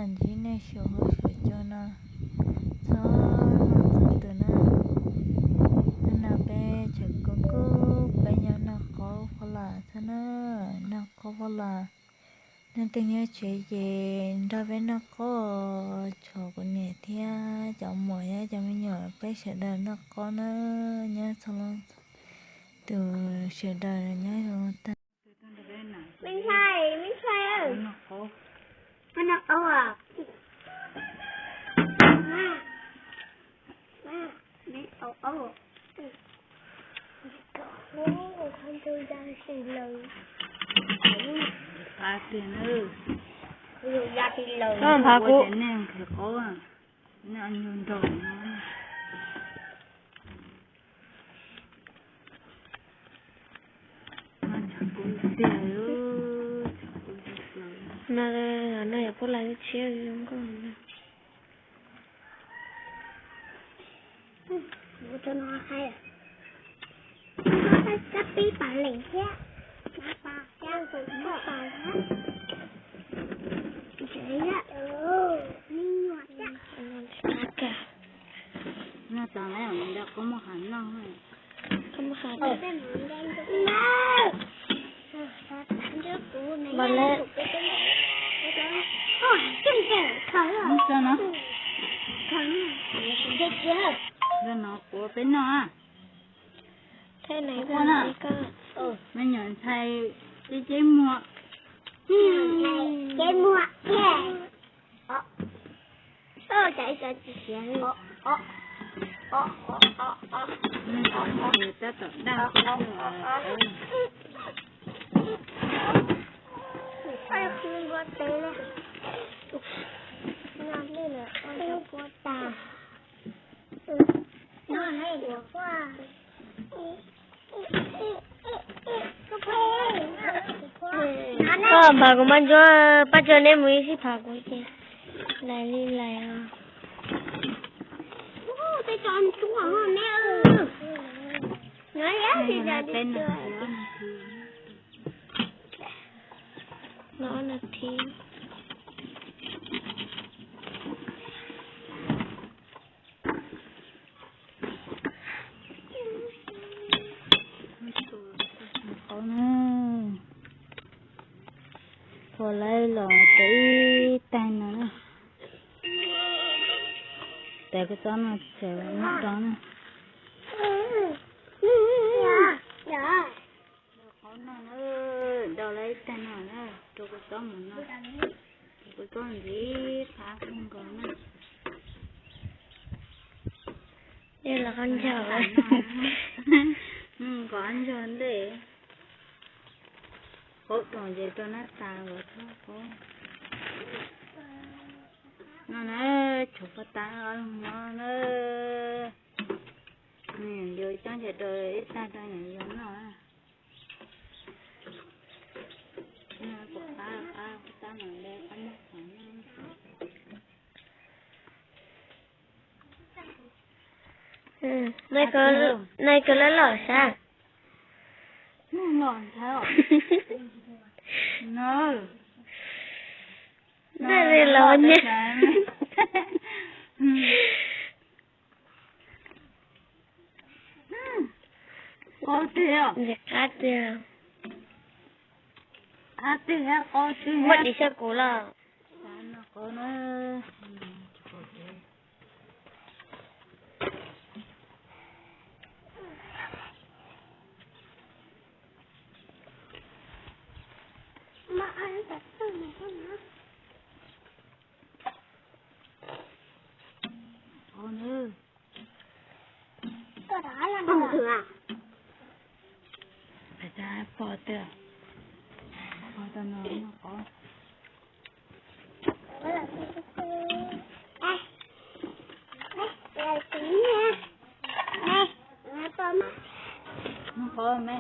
ntsib nej suav huab suav cua no, txhob mloog txog tus na. Hnub no peb tseem kuj kuj peb nyob noj qaub pab las xwb na, noj qaub pab las. Leej twg nyob tsev ces nrog peb noj qaub, tshuav kuv niam thiab cov muam thiab cov me nyuam peb sawv daws noj qaub na, nyob txhua leej tus sawv daws nyob zoo tag. Me ntxhais, me ntxhais, noj qaub. Koj nphav kuv. Nej nkhaws qaub, nej ua nyuag nraug no. No, no yog pub las tshiab zoo nkauj. No tas lawm, nrog koj muaj qhov noj. Koj muaj qhov noj. Npam le. Ntawm no, ntawm no kuv peb noj. Thaij na, me nyuam ntxhais, ceb ceb muag. Ceb muag. Tab tom daj thiab. Koj phav kuv mas ntsuab, pab tso neb mus ib sij phav kuv ces lais li lais os. No ob nas this. Qaub na, qhuav lawv los tau ib tag no na. Tes kuv txob no tseem muab do na. Qaub no na, do lawv ib tag no na, rau kuv txob mus no. Kuv txob ntxiv qab nkaus na. Los qab ncaug, nkaus qab ncaug ntej. Qaub roos ces rau nab tas uas txhob qaub. No na, tshuav paj tab no na. Nws yuav coob ces rau ib tag rau nws yuav noj. Kuv qab qab paj tab no, qab noj qab noj. Nai kawg lawm los sav. Nai los nyaj. Qaub tiag. Nws qab tiag. Qab tiag, qaub tiag. Muaj dis xyab kuv los. Pog twg? Pog tau no, no qaub. No qaub me.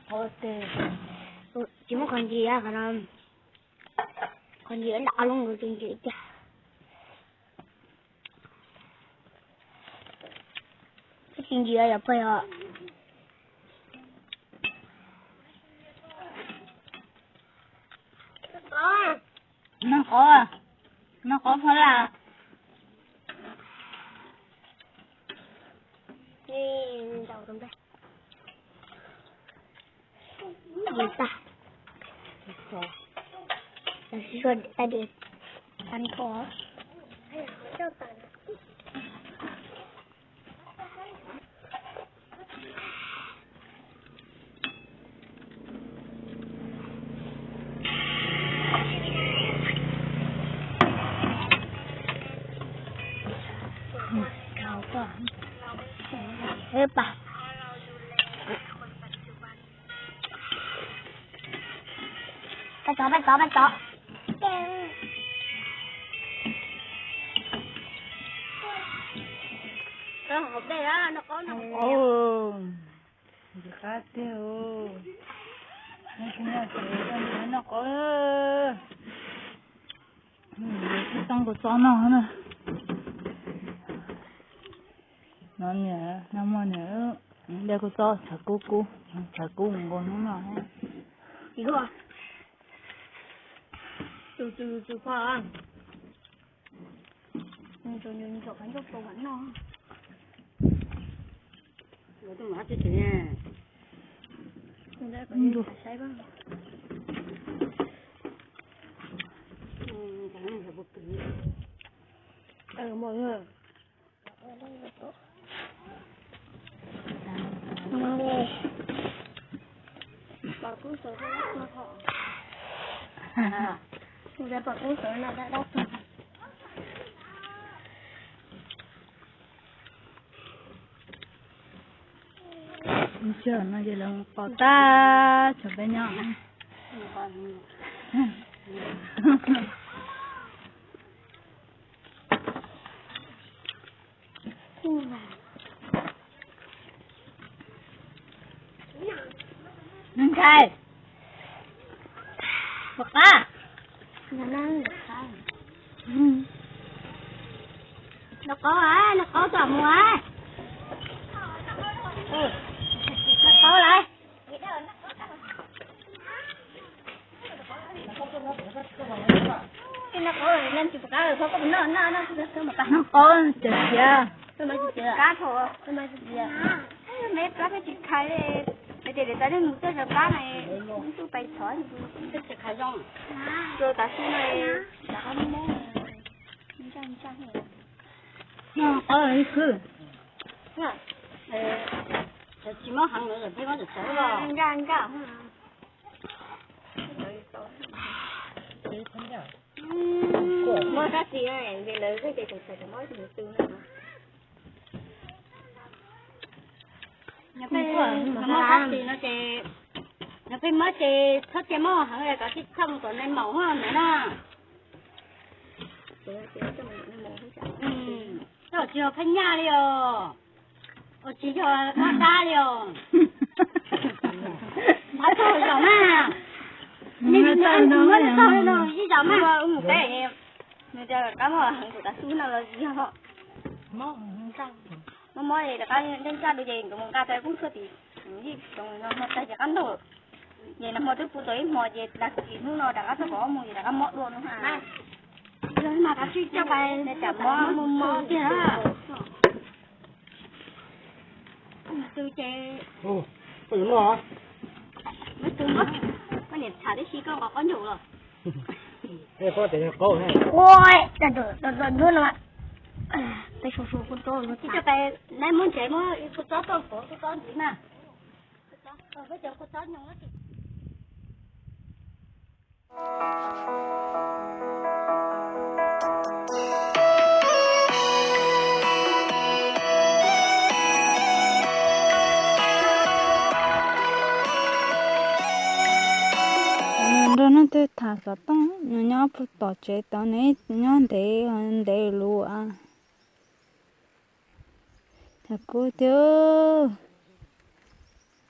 Qaub tes. Tsis muaj qhov ntsis, qhov no, qhov ntsis nram lub ntsis tiag. Tab sis ntsia yog pog yog. Qov, noj qov pha la. Pab tod, pab tod, pab tod. Noj qov tiag, noj qov. Txob kua txob noj na. No niam, no muaj niam, de kua txob tshav kub kub, tshav kub nkaus hnub no. Ub, no ces lawv pom tag, tsam peb nyob. Nws ntshai. Pom qab. Noj qab, noj qab tom mus. Noj qab lawm. Noj qab ces siav. Me plab peb tsis khai li, ces lawv cov neeg mus txog zov plab na, ntuj pais txhov, tsis khai zoo. Rau tav su no, rov qab mob, ntsaj ntsaj. Noj qab ib khwb. Tsis mob heev, peb mob tsawv tsawv los ntsaj ntsaj. Mob sab xis no, lawv tej ces tseem mob tus mus tu no. Mob sab xis no ces, yog peb mob ces txhob cia mob heev, kom tsis txhob mus tom nais maum no na. Tsis yog phaj nyaj li os. Ua tsis yog mob dab li os. Npaj txog zaum na. Nws npaj txog li no ib zaug mas mus peb. Nws tias rov qab mob heev tus tav su no los yog mob mob es rov qab ntsaj ntsaj dua ces nkawd mus nqa tau koob tshuaj tim ib tsoom no hmo tag ces qab ntuj. Ces nag hmo twb pw tau ib hmo ces tab sis hnub no rov qab tuaj pom mus ces rov qab mob dua no. Yog mas kav tsij coj pais, cas mob mob mob tiag. Tus ces, koj yuav noj? Koj niam tham tib si koj nqos qaub ncaug los. Ua, ntsuab no, peb su su kua txob, coj pais, neb muab ntsev muab kua txob tuaj pov kua txob ntxiv mas. Peb cov kua txob nyoos. Nrog leej twg tham xov tooj, nws nyob puag tom tsev tod, nws nyob ntev ntev lawm. Tham kub thiab.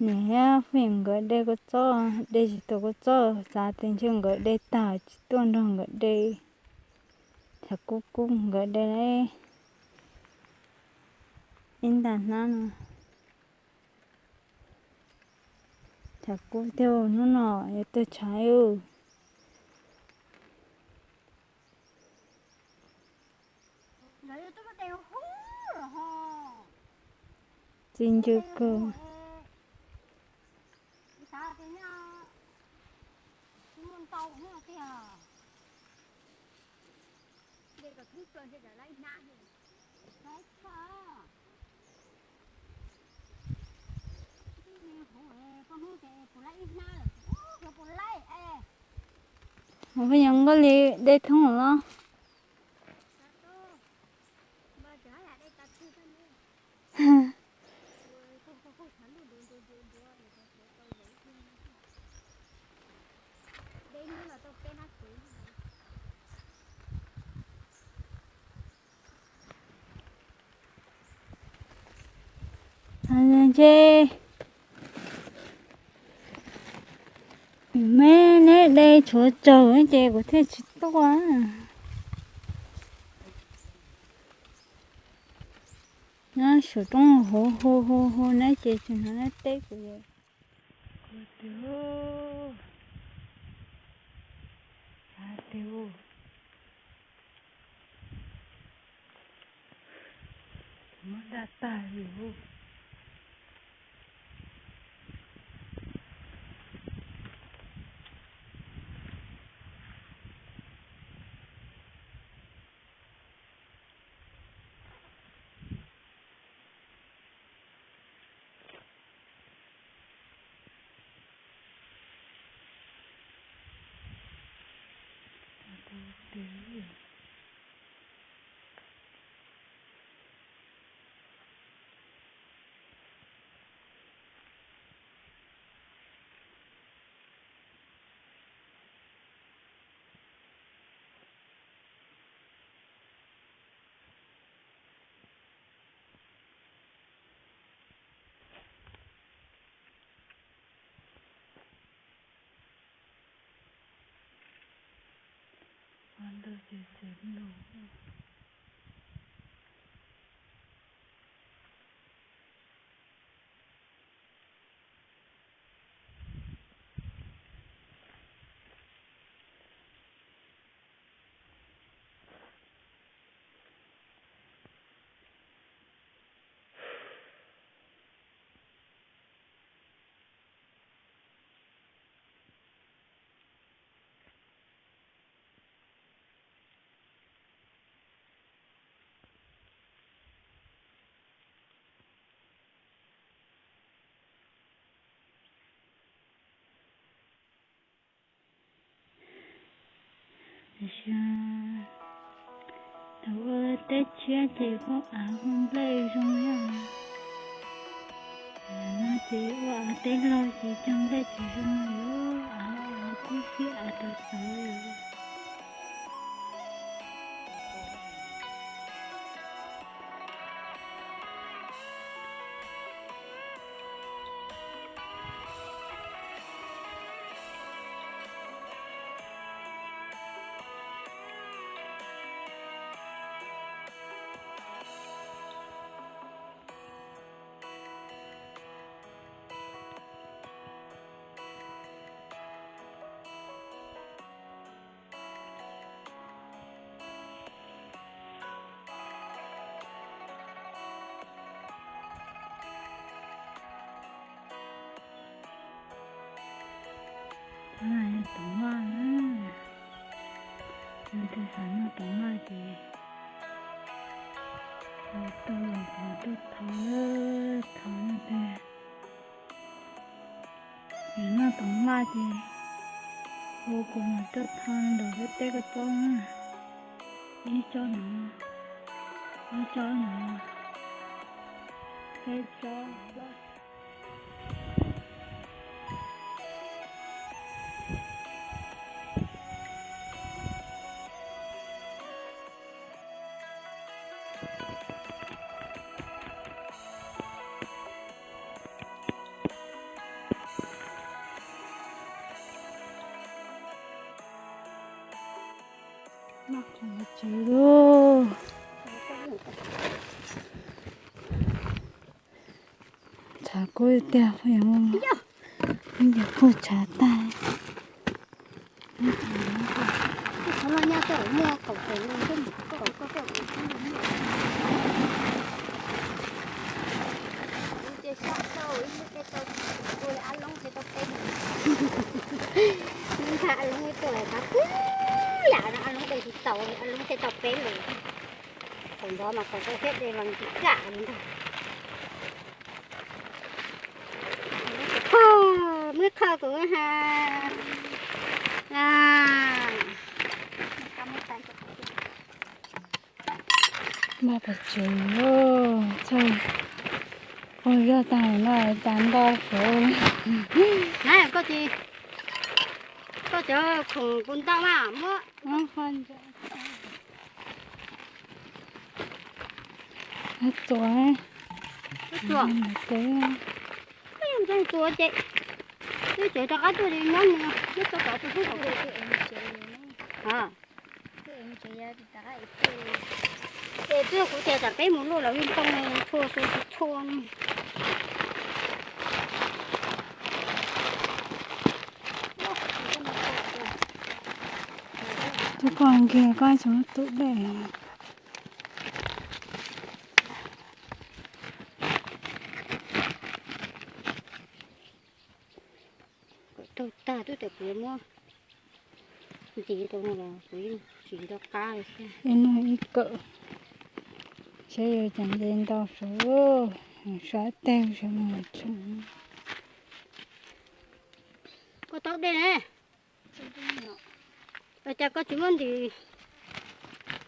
Niam thiab Fim nkawd de kua txob, de tsis tau kua txob, xav tias ntshe nkawd de tag tsis tuaj nrog nkawd de. Tham kub kub nkawd de ib nta hnab no. Tham kub thiab, hnub no yuav tuaj tshav. Ncw kawg. Ua pheej yog Nkauj Lis de thoob los. Ntshe me neb de tshuav tsawg ces kuv thiaj tsis tuaj. Nyob saum roob hauv hu hu hu neb ces tsis hnov neb teb kuv. Kuv twb, kuv twb muab daj tag li. Ua ntej ces txiv lus. Thaum ua teb tshiab ces kuj av kuj nplej zoo na. No ces ua av teb log ces cog nplej tsis zoo li, av kub siab av rau txawv. Toov vaj na, leej twg xav noj toov vaj ces tuaj los kuv tuaj thau, thau no tiag. Noj toov vaj ces hu kuv mus tuaj thau los peb teb koj paub na. Ib tsob no, ob tsob no, peb tsob. Noj qos tsev lauj. Tshav kub tiag, phooj ywg, ib ncig puag tshav tag. Ua li ab loob thiaj tau peb lus. Npaj ab loob tuaj lawm qab twb yam no ab loob de tsis tau li, ab loob thiaj tau peb lus. Thaum ntawd mas kom tau thiab de los tsis kam li ntag. Muab kho kuv ha. Npaj pes tsawg, txog qaug zog tag no cas nto suav. Koj tsis, koj cov khoom kuv nto mas muab. Txuas, txuas, txuas ces, txuas rov qab tuaj li nyob, nyob rov qab tuaj xwb. Es twb kuv tias tsam peb mus luaj lawm yeej tau txhua su tsis txhua. Tus koj nkiag koj tseem tub dej. Kom taug tag twb tias kuv yuav muab ntxiv rau no los kuv yeej tsis nco qab li thiab. Ib noj ib kawm, saib yuav cas nce ntau suav, sab teg sab mus tseem. Koj taub dej ne, cas koj tsis muab ntxiv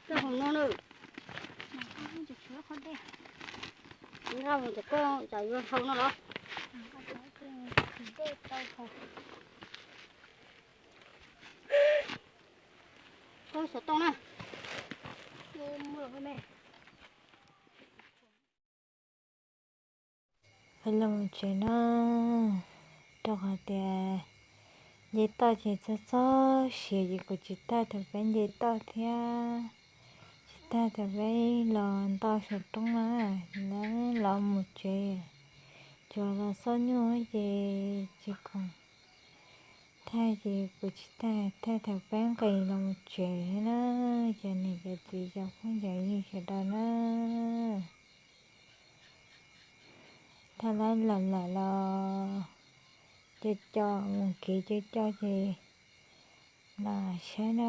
rau hauv no na? Nqa mus ces koj cas yuav hau no los? Koj xov tooj na. Peb los mus tsev na, rau qhov tias nce toj ces txog txog siav ces kuv tsis tag thaum peb nce toj thiab. Tsis tag thaum peb los nto saum roob na, los mus tsev. Cov los xob nyuj ces tsis khoom thaij ces kuv tsis tag, thaij thaum peb nqis los mus tsev thiab na. Cov niam cov txiv cov phooj cov ywg sawv daws na, thaij lawm lawm los co co mus kev co co ces los saib na,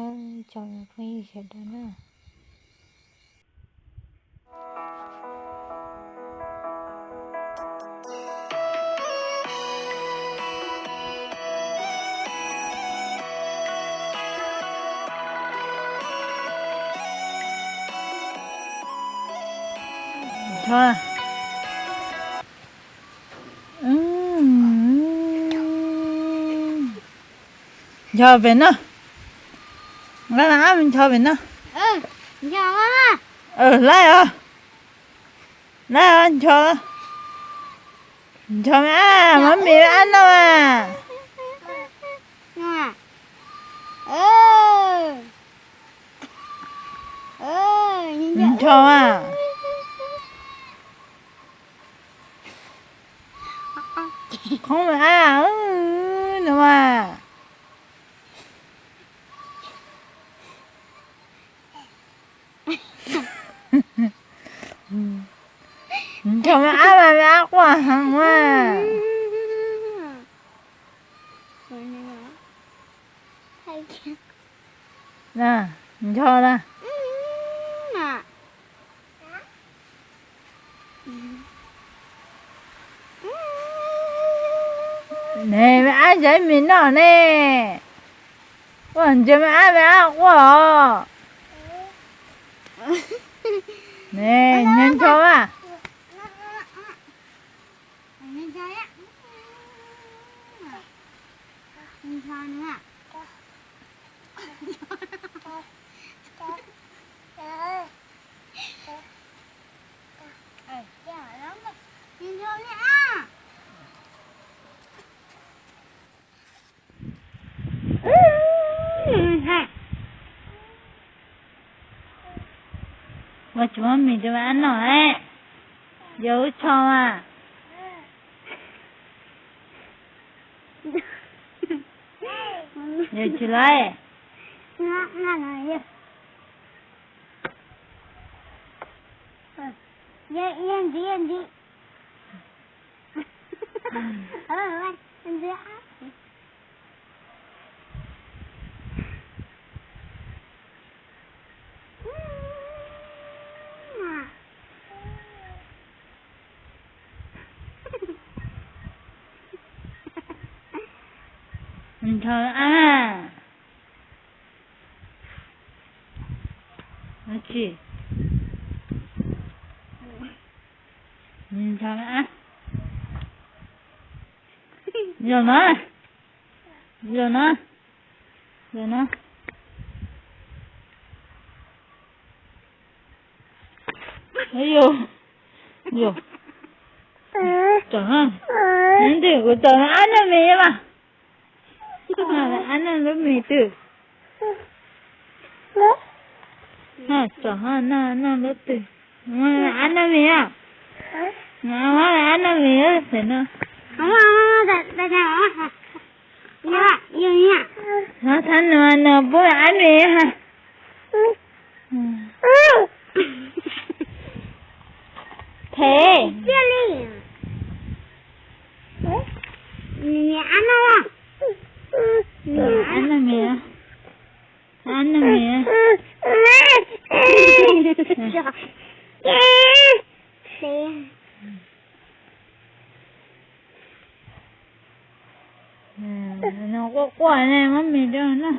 tsoom phooj ywg sawv daws na. Ncho pem no. Nqa ab ncho pem no. Laib os. Laib os, ncho. Ncho me ab, mami me ab noj mas. Ncho mas. Qhoob me ab no mas. Ncho me ab mas me ab quaj heev mas. Ncho na. Ne me ab ncho ib me noj ne. Ua ncho me ab me ab quaj os. Ne ncho ncho mas. Ua tsis muab mis rau me ab noj, yog ub tsho mas. Yog tsis laiv. Ntxiv, ntxiv. Ntshaw a. Ntshaw a. Zaum no, zaum no, zaum no. Yog, yog, tsom, neb twg kuv tsom ab naj mes mas. Ab naj lub mes twg? Tsom naj lub twg? Ab naj mes a. Ab naj mes xwm no. Thab nua nua pub ab mes ha. Them. Ab naj mes, ab naj mes. No quaj quaj ne, muab mis rau na.